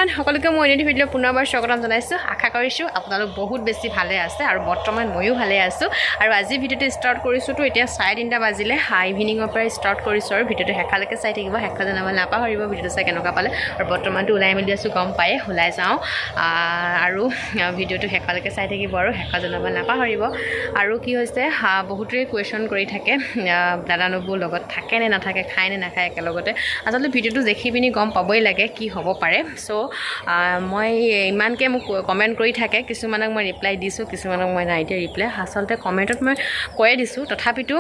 Everyone, সকলোকে মই অন্য ভিডিঅ' পুনৰবাৰ স্বাগতম জনাইছোঁ। আশা কৰিছোঁ আপোনালোক বহুত বেছি ভালে আছে আৰু বৰ্তমান ময়ো ভালে আছোঁ। আৰু আজি ভিডিঅ'টো ষ্টাৰ্ট কৰিছোঁ তো এতিয়া 3:30 বাজিলে, ইভিনিঙৰ পৰাই ষ্টাৰ্ট কৰিছোঁ আৰু ভিডিঅ'টো শেষলৈকে চাই থাকিব। শেষত জনাব নাপাহৰিব ভিডিঅ'টো চাই কেনেকুৱা পালে। আৰু বৰ্তমানটো ওলাই মেলি আছোঁ, গম পায়ে ওলাই যাওঁ আৰু ভিডিঅ'টো শেষলৈকে চাই থাকিব আৰু শেষত জনাব নাপাহৰিব। আৰু কি হৈছে, বহুতেই কুৱেশ্যন কৰি থাকে, দাদা নবৌ লগত থাকে নে নাথাকে, খায় নে নাখায় একেলগতে। আচলতে ভিডিঅ'টো দেখি পিনি গম পাবই লাগে কি হ'ব পাৰে। চ' মই ইমানকৈ মোক কমেণ্ট কৰি থাকে, কিছুমানক মই ৰিপ্লাই দিছোঁ, কিছুমানক মই নাই দিয়া ৰিপ্লাই। আচলতে কমেণ্টত মই কৈয়ে দিছোঁ, তথাপিতো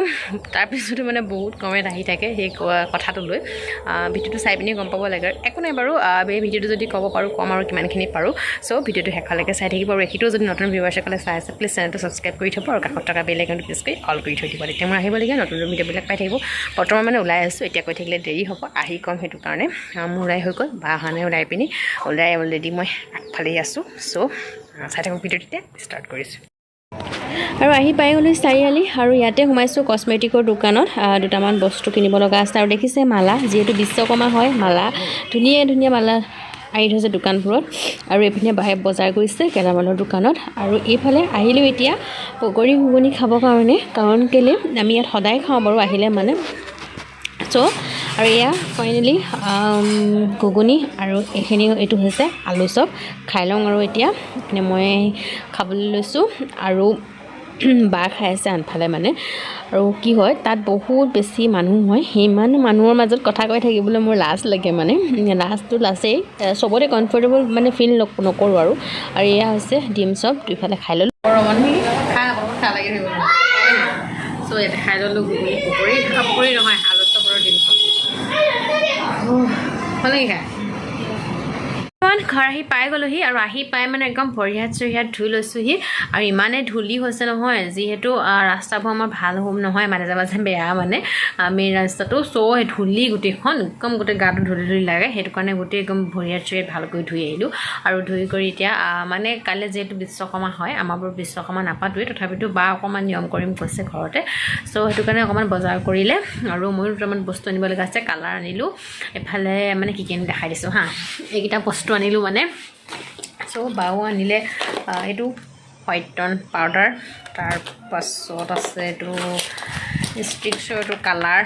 তাৰপিছতো মানে বহুত কমেণ্ট আহি থাকে সেই কথাটো লৈ। ভিডিঅ'টো চাই পিনি গম পাব লাগে। একো নাই বাৰু, এই ভিডিঅ'টো যদি ক'ব পাৰোঁ ক'ম আৰু কিমানখিনি পাৰোঁ। চ' ভিডিঅ'টো শেষলৈকে চাই থাকিব আৰু এইটোও যদি নতুন ভিউৱাৰ্ছসকলে চাই আছে, প্লিজ চেনেলটো ছাবস্ক্ৰাইব কৰি থ'ব আৰু কাষত থকা বেল আইকনটো প্ৰেছ কৰি অল কৰি থৈ দিব। তেতিয়া মোৰ আহিবলগীয়া নতুন নতুন ভিডিঅ'বিলাক পাই থাকিব। বৰ্তমান মানে ওলাই আছোঁ, এতিয়া কৈ থাকিলে দেৰি হ'ব, আহি ক'ম। সেইটো কাৰণে মোৰ ওলাই হৈ গ'ল বা অহা নাই। ওলাই পিনি ওলাই অলৰেডি মই আগফালেই আছোঁ। চ' চাই থাকক ভিডিঅ'টো, তেতিয়া ষ্টাৰ্ট কৰিছোঁ। আৰু আহি পাই গ'লোঁ চাৰিআলি আৰু ইয়াতে সোমাইছোঁ কচমেটিকৰ দোকানত। দুটামান বস্তু কিনিব লগা আছে। আৰু দেখিছে মালা, যিহেতু বিশ্বকৰ্মা হয়, মালা ধুনীয়া ধুনীয়া মালা আঁৰি থৈছে দোকানবোৰত। আৰু এইপিনে বাহিৰত বজাৰ কৰিছে গেলামালৰ দোকানত। আৰু এইফালে আহিলোঁ এতিয়া পকৰি ঘুগুনি খাবৰ কাৰণে, কাৰণ কেলৈ আমি ইয়াত সদায় খাওঁ বাৰু আহিলে মানে। চ' আৰু এয়া ফাইনেলি ঘুগুনি আৰু এইখিনি এইটো হৈছে আলু চপ। খাই লওঁ। আৰু এতিয়া এইপিনে মই খাবলৈ লৈছোঁ আৰু বা খাই আছে আনফালে মানে। আৰু কি হয়, তাত বহুত বেছি মানুহ হয়, সিমান মানুহৰ মাজত কথা কৈ থাকিবলৈ মোৰ লাজ লাগে। মানে লাজটো লাজেই, চবতে কমফৰ্টেবল মানে ফিল নকৰোঁ আৰু। আৰু এয়া হৈছে ডিম চপ, দুইফালে খাই ল'লোঁ। খাই খাই লাগি থাকিব। চ' ইয়াতে খাই ল'লোঁ ঘুগুনি পকৰি, পকৰি নহয়, আলু চপ আৰু ডিম চপ। ভাল লাগি খাই। বৰ্তমান ঘৰ আহি পাই গ'লোহি আৰু আহি পাই মানে একদম ভৰি হাত চৰি হাত ধুই লৈছোঁহি। আৰু ইমানেই ধূলি হৈছে নহয়, যিহেতু ৰাস্তাবোৰ আমাৰ ভাল হোম নহয়, মাজে মাজে বেয়া মানে মেইন ৰাস্তাটো। চ' সেই ধূলি গোটেইখন একদম গোটেই গাটো ধূলি ধূলি লাগে। সেইটো কাৰণে গোটেই একদম ভৰি হাত চৰি হাত ভালকৈ ধুই আহিলোঁ। আৰু ধুই কৰি এতিয়া মানে কাইলৈ যিহেতু বিশ্বকৰ্মা হয়, আমাৰ বাৰু বিশ্বকৰ্মা নাপাতোৱেই, তথাপিতো বা অকণমান নিয়ম কৰিম কৈছে ঘৰতে। চ' সেইটো কাৰণে অকণমান বজাৰ কৰিলে আৰু ময়ো দুটামান বস্তু আনিব লগা আছে। কালাৰ আনিলোঁ। এইফালে মানে কি কি আনি দেখাই দিছোঁ হা। এইকেইটা বস্তু আনিলোঁ মানে। চ' বাও আনিলে এইটো হোৱাইটন পাউডাৰ, তাৰপাছত আছে এইটো ষ্ট্ৰিক্সৰ এইটো কালাৰ,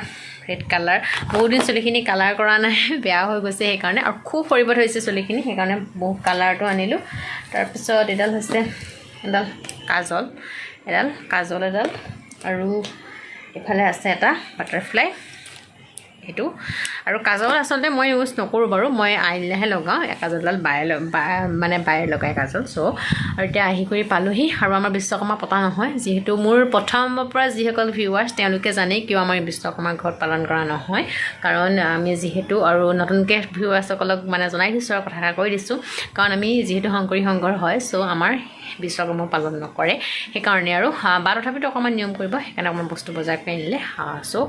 ৰেড কালাৰ। বহুত দিন চুলিখিনি কালাৰ কৰা নাই, বেয়া হৈ গৈছে সেইকাৰণে আৰু খুব সৰিব ধৰিছে চুলিখিনি, সেইকাৰণে বহুত কালাৰটো আনিলোঁ। তাৰপিছত এডাল হৈছে এডাল কাজল, এডাল কাজল এডাল। আৰু এইফালে আছে এটা বাটাৰফ্লাই সেইটো। আৰু কাজল আচলতে মই ইউজ নকৰোঁ বাৰু, মই আইলেহে লগাওঁ। এই কাজলডাল বায়ে মানে বায়ে লগাই কাজল। চ' আৰু এতিয়া আহি কৰি পালোহি। আৰু আমাৰ বিশ্বকৰ্মা পতা নহয়, যিহেতু মোৰ প্ৰথমৰ পৰা যিসকল ভিউৱাৰ্ছ তেওঁলোকে জানেই কিয় আমাৰ বিশ্বকৰ্মা ঘৰত পালন কৰা নহয়। কাৰণ আমি যিহেতু আৰু নতুনকৈ ভিউৱাৰ্ছসকলক মানে জনাই দিছোঁ আৰু কথা কৈ দিছোঁ, কাৰণ আমি যিহেতু শংকৰী সংঘৰ হয়, চ' আমাৰ বিশ্বকৰ্মা পালন নকৰে সেইকাৰণে। আৰু বা তথাপিতো অকণমান নিয়ম কৰিব, সেইকাৰণে অকণমান বস্তু বজাৰ কৰি আনিলে। চ'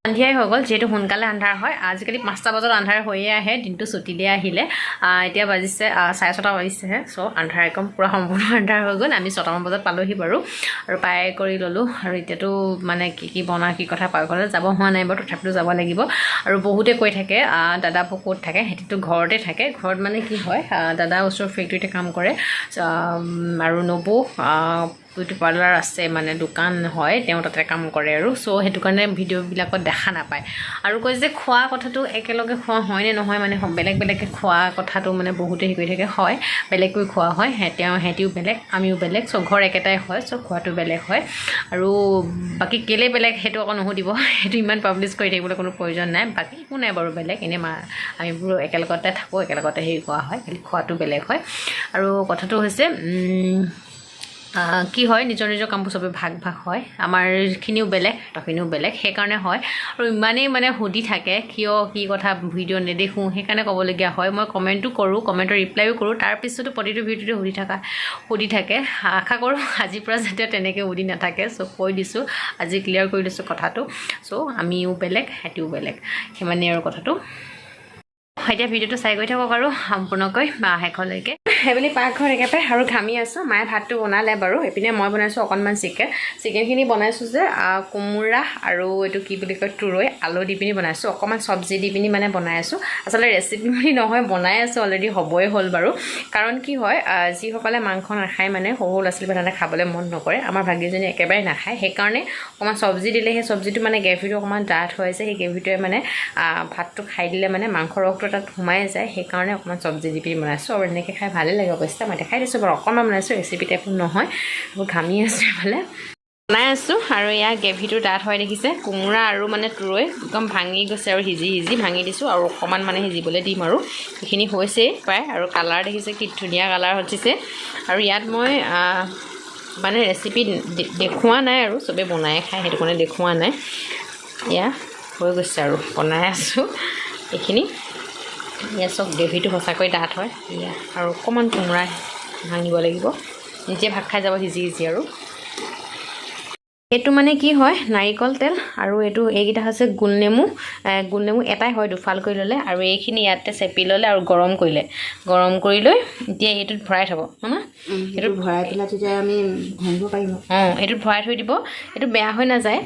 সন্ধিয়াই হৈ গ'ল, যিহেতু সোনকালে আন্ধাৰ হয়। আজিকালি 5টা বজাত আন্ধাৰ হৈয়ে আহে, দিনটো চুটিলে আহিলে। এতিয়া বাজিছে 6:30 বাজিছেহে। চ' আন্ধাৰ একদম পূৰা সম্পূৰ্ণ আন্ধাৰ হৈ গ'ল। আমি 6টামান বজাত পালোহি বাৰু আৰু পাই কৰি ল'লোঁ। আৰু এতিয়াতো মানে কি কি বনা কি কথা পাকঘৰলৈ যাব হোৱা নাই বাৰু, তথাপিতো যাব লাগিব। আৰু বহুতে কৈ থাকে, দাদা বৌ ক'ত থাকে? সিহঁতিতো ঘৰতে থাকে। ঘৰত মানে কি হয়, দাদা ওচৰৰ ফেক্টৰীতে কাম কৰে আৰু নবৌ বিউটি পাৰ্লাৰ আছে, মানে দোকান হয়, তেওঁ তাতে কাম কৰে। আৰু চ' সেইটো কাৰণে ভিডিঅ'বিলাকত দেখা নাপায়। আৰু কয় যে খোৱা কথাটো একেলগে খোৱা হয়নে নহয়, মানে বেলেগ বেলেগকৈ খোৱা কথাটো মানে বহুতে হেৰি কৰি থাকে। হয়, বেলেগকৈ খোৱা হয়। তেওঁ সিহঁতিও বেলেগ, আমিও বেলেগ। চ' ঘৰ একেটাই হয়, চ' খোৱাটো বেলেগ হয়। আৰু বাকী কেলৈ বেলেগ সেইটো আকৌ নুসুধিব, সেইটো ইমান পাব্লিছ কৰি থাকিবলৈ কোনো প্ৰয়োজন নাই। বাকী একো নাই বাৰু বেলেগ, এনেই আমিবোৰ একেলগতে থাকোঁ, একেলগতে হেৰি কৰা হয়, খালি খোৱাটো বেলেগ হয়। আৰু কথাটো হৈছে কি হয়, নিজৰ নিজৰ কামবোৰ চবেই ভাগ ভাগ হয়। আমাৰখিনিও বেলেগ, সিহঁতৰখিনিও বেলেগ, সেইকাৰণে হয়। আৰু ইমানেই মানে সুধি থাকে কিয় কি কথা ভিডিঅ' নেদেখোঁ, সেইকাৰণে ক'বলগীয়া হয়। মই কমেণ্টো কৰোঁ, কমেণ্টৰ ৰিপ্লাইও কৰোঁ, তাৰপিছতো প্ৰতিটো ভিডিঅ'তে সুধি থাকে। আশা কৰোঁ আজিৰ পৰা যাতে তেনেকৈ সুধি নাথাকে। চ' কৈ দিছোঁ, আজি ক্লিয়াৰ কৰি দিছোঁ কথাটো। চ' আমিও বেলেগ, সিহঁতিও বেলেগ, সিমানেই আৰু কথাটো। এতিয়া ভিডিঅ'টো চাই গৈ থাকক আৰু সম্পূৰ্ণকৈ বা শেষলৈকে। সেইবুলি পাকঘৰত একেবাৰে আৰু ঘামি আছোঁ। মায়ে ভাতটো বনালে বাৰু। এইপিনে মই বনাইছোঁ অকণমান চিকেন। চিকেনখিনি বনাইছোঁ যে কোমোৰা আৰু এইটো কি বুলি কয়, তুৰৈ আলু দি পিনি বনাইছোঁ। অকণমান চব্জি দি পিনি মানে বনাই আছোঁ। আচলতে ৰেচিপি বুলি নহয়, বনাই আছোঁ অলৰেডি, হ'বই হ'ল বাৰু। কাৰণ কি হয়, যিসকলে মাংস নাখায়, মানে সৰু সৰু ল'ৰা ছোৱালীবোৰ তাতে খাবলৈ মন নকৰে। আমাৰ ভাগিনজনী একেবাৰে নাখায়। সেইকাৰণে অকণমান চব্জি দিলে সেই চব্জিটো মানে গ্ৰেভিটো অকণমান ডাঠ হৈ যায়। সেই গ্ৰেভিটোৱে মানে ভাতটো খাই দিলে মানে মাংস ৰসটো তাত সোমাই যায়। সেইকাৰণে অকণমান চব্জি দি পিনি বনাইছোঁ আৰু এনেকৈ খাই ভালেই লাগে অৱশ্যে। মই দেখাই দিছোঁ বাৰু, অকণমান বনাইছোঁ, ৰেচিপি টাইপত নহয়। আৰু ঘামি আছোঁ, এইফালে বনাই আছোঁ। আৰু এয়া গ্ৰেভিটো ডাঠ হয় দেখিছে, কোমোৰা আৰু মানে তুৰৈ একদম ভাঙি গৈছে আৰু সিজি সিজি ভাঙি দিছোঁ আৰু অকণমান মানে সিজিবলৈ দিম আৰু সেইখিনি হৈছেই প্ৰায়। আৰু কালাৰ দেখিছে, কি ধুনীয়া কালাৰ উঠিছে। আৰু ইয়াত মই মানে ৰেচিপি দেখুওৱা নাই আৰু চবেই বনাই খায়, সেইটো কাৰণে দেখুওৱা নাই। এয়া হৈ গৈছে আৰু বনাই আছোঁ এইখিনি। এয়া চব গ্ৰেভিটো সঁচাকৈ ডাঠ হয়। এয়া আৰু অকণমান কোমোৰা ভাঙিব লাগিব, নিজে ভাত খাই যাব সিজি সিজি। আৰু এইটো মানে কি হয়, নাৰিকল তেল আৰু এইটো এইকেইটা হৈছে গোলনেমু। গোলনেমু এটাই হয়, দুফাল কৰি ল'লে আৰু এইখিনি ইয়াতে চেপি ল'লে আৰু গৰম কৰিলে, গৰম কৰি লৈ এতিয়া এইটোত ভৰাই থ'ব ন। এইটো ভৰাই পেলাই তেতিয়া আমি ঘঁহিব পাৰিম। অঁ, এইটোত ভৰাই থৈ দিব, এইটো বেয়া হৈ নাযায়।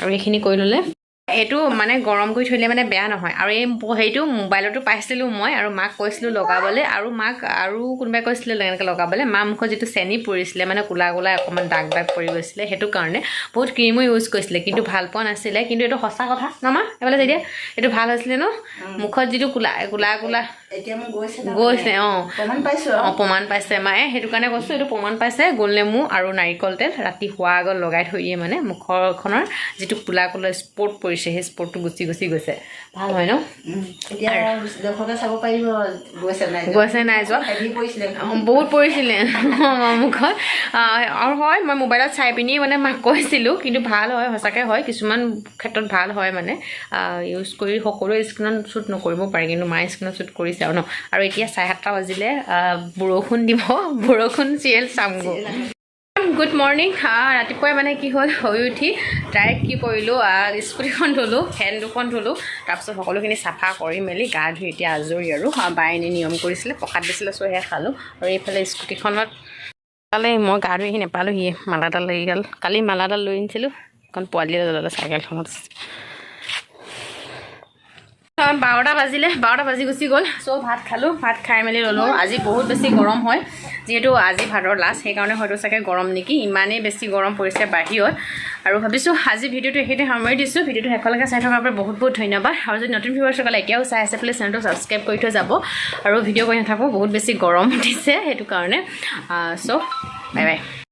আৰু এইখিনি কৰি ল'লে এইটো মানে গৰম কৰি থৈ দিলে মানে বেয়া নহয়। আৰু এই হেৰিটো মোবাইলতো পাইছিলোঁ মই আৰু মাক কৈছিলোঁ লগাবলৈ। আৰু মাক আৰু কোনোবাই কৈছিলে এনেকৈ লগাবলৈ। মা মুখত যিটো চেনি পৰিছিলে, মানে ক'লা ক'লা অকণমান দাগ দাগ পৰি গৈছিলে, সেইটো কাৰণে বহুত ক্ৰীমো ইউজ কৰিছিলে, কিন্তু ভাল পোৱা নাছিলে। কিন্তু এইটো সঁচা কথা ন মা? এইফালে তেতিয়া এইটো ভাল হৈছিলে ন, মুখত যিটো ক'লা ক'লা ক'লা। এতিয়া মোৰ গৈছে। গৈছে, অঁ। প্ৰমাণ পাইছোঁ। অঁ, প্ৰমাণ পাইছে মায়ে। সেইটো কাৰণে কৈছোঁ, এইটো প্ৰমাণ পাইছে। গোলনেমু আৰু নাৰিকল তেল ৰাতি শোৱাৰ আগত লগাই থৈ দিয়ে, মানে মুখৰখনৰ যিটো ক'লা ক'লা স্পট পৰিছে, সেই স্পটটো গুচি গুচি গৈছে। ভাল হয় ন? এতিয়া দৰ্শকে চাব পাৰিব গৈছে নাই। গৈছে নাই যোৱা। হেভি পৰিছিলে। অঁ, বহুত পৰিছিলে মুখত। আৰু হয়, মই মোবাইলত চাই পিনি মানে মাক কৈছিলোঁ, কিন্তু ভাল হয়, সঁচাকৈ হয়। কিছুমান ক্ষেত্ৰত ভাল হয়, মানে ইউজ কৰি সকলোৱে স্কিনত শ্বুট নকৰিব পাৰে, কিন্তু মায়ে স্কিনত শ্বুট কৰিছে আৰু ন। আৰু এতিয়া 7:30 বাজিলে, বৰষুণ দিব, বৰষুণ চিৰিয়েল চামগৈ। Good morning. ৰাতিপুৱাই মানে কি হ'ল, শুই উঠি ডাইৰেক্ট কি কৰিলোঁ, স্কুটিখন ধুলোঁ, ফেন দুখন ধুলোঁ, তাৰপিছত সকলোখিনি চাফা কৰি মেলি গা ধুই এতিয়া আজৰি। আৰু বায়ে এনে নিয়ম কৰিছিলে, প্ৰসাদ দিছিলে, চ' সেয়া খালোঁ। আৰু এইফালে স্কুটিখনত পালে, মই গা ধুই আহি নাপালোহি, মালাডাল লাগি গ'ল। কালি মালাডাল লৈ আনিছিলোঁ, এখন পোৱালি ল'লে চাইকেলখনত। 12টা বাজিলে, 12টা বাজি গুচি গ'ল। চ' ভাত খালোঁ, ভাত খাই মেলি ল'লোঁ। আজি বহুত বেছি গৰম হয়, যিহেতু আজি ভাদৰ লাষ্ট, সেইকাৰণে হয়তো চাগে গৰম নেকি, ইমানেই বেছি গৰম পৰিছে বাহিৰত। আৰু ভাবিছোঁ আজি ভিডিঅ'টো এইখিনিতে সামৰি দিছোঁ। ভিডিঅ'টো শেষলৈকে চাই থকাৰ বাবে বহুত বহুত ধন্যবাদ। আৰু যদি নতুন ভিউৱাৰ্ছসকলে এতিয়াও চাই আছে, প্লিজ চেনেলটো ছাবস্ক্ৰাইব কৰি থৈ যাব। আৰু ভিডিঅ' কৰি নাথাকোঁ, বহুত বেছি গৰম উঠিছে, সেইটো কাৰণে। চ' বাই বাই।